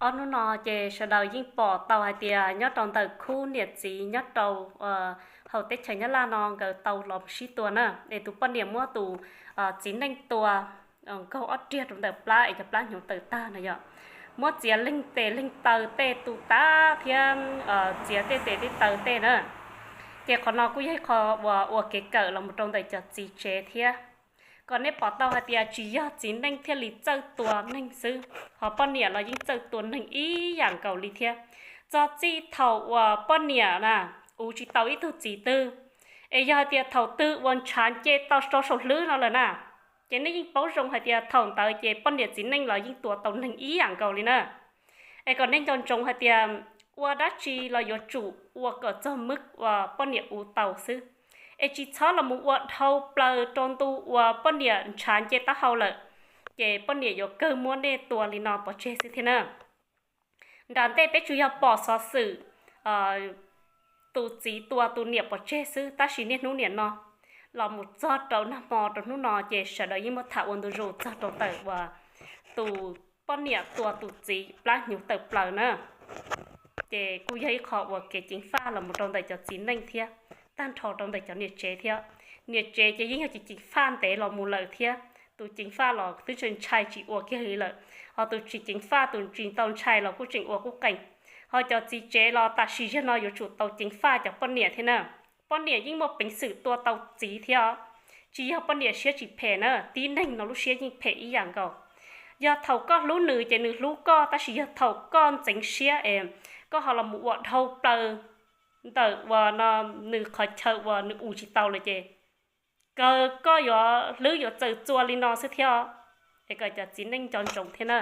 Ob hnub no ces sawv daws yeej pom tau hais tias nyob rau ntawm khub niam txiv nyob rau hauv teb chaws Nyab Laj no nkawd tau los sib tua na, es tus poj niam muab tus txiv neej tua nkaug ob riag rau ntawm plab es cov plab hnyuv tawm tag no yom. Muab txiav leeg tes leeg taw tej tu tag thiab txiav tej tes tej taw tej na. Ces qhov no kuj yog ib qho uas ua kev kawm los mus rau ntawm cov txiv tsev thiab. Kom nej pom tau hais tias tsis yog txiv neej thiaj li txawj tua neeg xwb, ho poj niam los yeej txawj tua neeg ib yam nkaus li thiab. Txog txij thaum uas poj niam na uv tsis tau ib tug txiv twg, es yog hais tias thaum twg uas ntshav nce tau rau saum hlwb no lawm na, ces nej yeej paub zoo hais tias thaum ntawd ces poj niam txiv neej los yeej tua tau neeg ib yam nkaus li na. Es kom nej nco ntsoov hais tias ua dab tsi los yuav tsum ua kom txog mus uas poj niam uv tau xwb, es tsis txhob los mus ua dhau plaws rau ntu uas poj niam ntshav nce taub hau lawm, ces poj niam yuav kawg muab nej tua li no pov tseg xwb thiab na. Nram ntej peb tsuas yog pom xov xwm tus txiv tua tus niam pov tseg xwb, tab sis niaj hnub niam no los mus txog rau nag hmo rau hnub no ces sawv daws yeej muab tham ua ntu zus txog rau ntawm uas tus poj niam tua tus txiv plab hnyuv tawm plaws na. Ces kuj yog ib qho uas kev ceev faj los mus rau ntawm cov txiv neej thiab, tag nrho rau ntawm cov niam tsev thiab. Niam tsev ces yeej yog ceev faj ntev los mus lawm thiab, tus ceev faj los twb tsis ntshai tsis ua kiag li lawm, ho tus tsis ceev faj tus tsis tau ntshai los kuj tseem ua qub qees. Ho cov txiv tsev los tam sim yog no yuav tsum tau ceev faj cov poj niam thiab na. Poj niam yeej muaj peev xwm tua tau txiv thiab os. Tsis yog poj niam siab tsis phem na, tib neeg no lub siab yeej phem ib yam nkaus. Yog thaum koj hlub nws ces nws hlub koj, tab sis yog thaum koj ntxeev siab es koj ho los mus ua dhau plaws ntawm uas no nws qhov chaw uas nws uv tsis tau lawm ces kawg koj yuav hlwb yuav txawm txua li no xwb thiab. Es kom cov txiv neej nco ntsoov thiab na.